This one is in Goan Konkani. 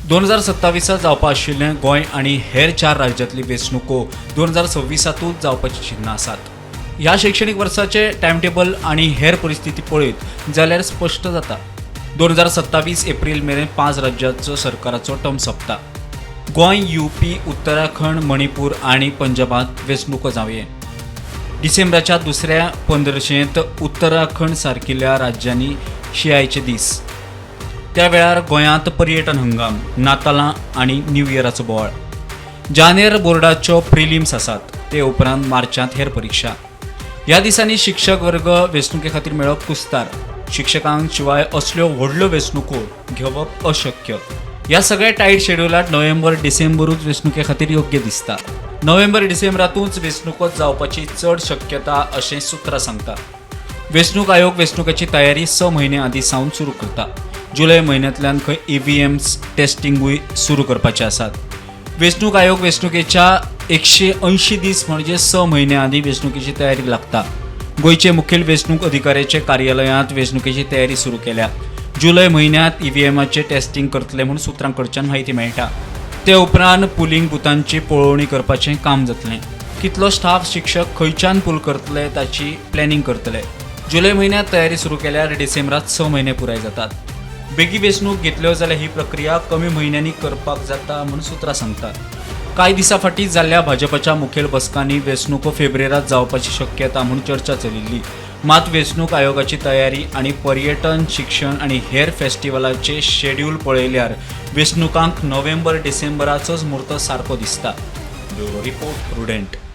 2027 जावपा आशिल्लें गोंय आनी हेर चार राज्यांतली वेंचणुको 2026तूच जावपाची चिन्नां आसात. ह्या शिक्षणीक वर्साचे टायमटेबल आनी हेर परिस्थिती पळयत जाल्यार स्पश्ट जाता, 2027 एप्रील मेरेन पांच राज्यांचो सरकाराचो टर्म सोंपता. गोंय, यूपी, उत्तराखंड, मणिपूर आनी पंजाबांत वेंचणुको जावये. डिसेंबराच्या दुसऱ्या पंदरशेंत उत्तराखंड सारकिल्ल्या राज्यांनी शिंयाचे दीस. त्या वेळार गोंयांत पर्यटन हंगाम, नातालां आनी न्यू इयराचो बोवाळ. जानेर बोर्डाच्यो प्रिलिम्स आसात. ते उपरांत मार्चांत हेर परिक्षा. ह्या दिसांनी शिक्षक वर्ग वेंचणुके खातीर मेळप कुस्तार. शिक्षकांक शिवाय असल्यो व्हडल्यो वेंचणुको घेवप अशक्य. ह्या सगळ्या टायट शेड्युलात नोव्हेंबर डिसेंबरूच वेंचणुके खातीर योग्य दिसता. नोव्हेंबर डिसेंबरातूच वेंचणुको जावपाची चड शक्यता अशें सुत्रां सांगता. वेंचणूक आयोग वेंचणुकेची तयारी 6 म्हयने आदीं सावन सुरू करता. जुलय म्हयन्यांतल्यान खंय ईव्हीएम्स टेस्टिंगूय सुरू करपाचे आसात. वेंचणूक आयोग वेंचणुकेच्या 180 दीस म्हणजे 6 म्हयन्या आदीं वेंचणुकेची तयारी लागता. गोंयचे मुखेल वेंचणूक अधिकाऱ्याचे कार्यालयांत वेंचणुकेची तयारी सुरू केल्या. जुलय म्हयन्यांत ईव्हीएमाचें टेस्टिंग करतले म्हूण सुत्रां कडच्यान म्हायती मेळटा. ते उपरांत पुलींग बुथांची पळोवणी करपाचें काम जातलें. कितलो स्टाफ, शिक्षक खंयच्यान पूल करतले ताची प्लॅनिंग करतले. जुलय म्हयन्यांत तयारी सुरू केल्यार डिसेंबरात 6 म्हयने पुराय जातात. बेगी वेंचणूक घेतल्यो जाल्यार ही प्रक्रिया कमी म्हयन्यांनी करपाक जाता म्हूण सुत्रां सांगतात. कांय दिसां फाटीं जाल्ल्या भाजपाच्या मुखेल बसकांनी वेंचणुको फेब्रेरात जावपाची शक्यता म्हूण चर्चा चलिल्ली. मात वेंचणूक आयोगाची तयारी आनी पर्यटन, शिक्षण आनी हेर फेस्टिवलाचे शेड्यूल पळयल्यार वेंचणुकांक नोव्हेंबर डिसेंबराचोच म्हूर्त सारको दिसता. Bureau report, Prudent.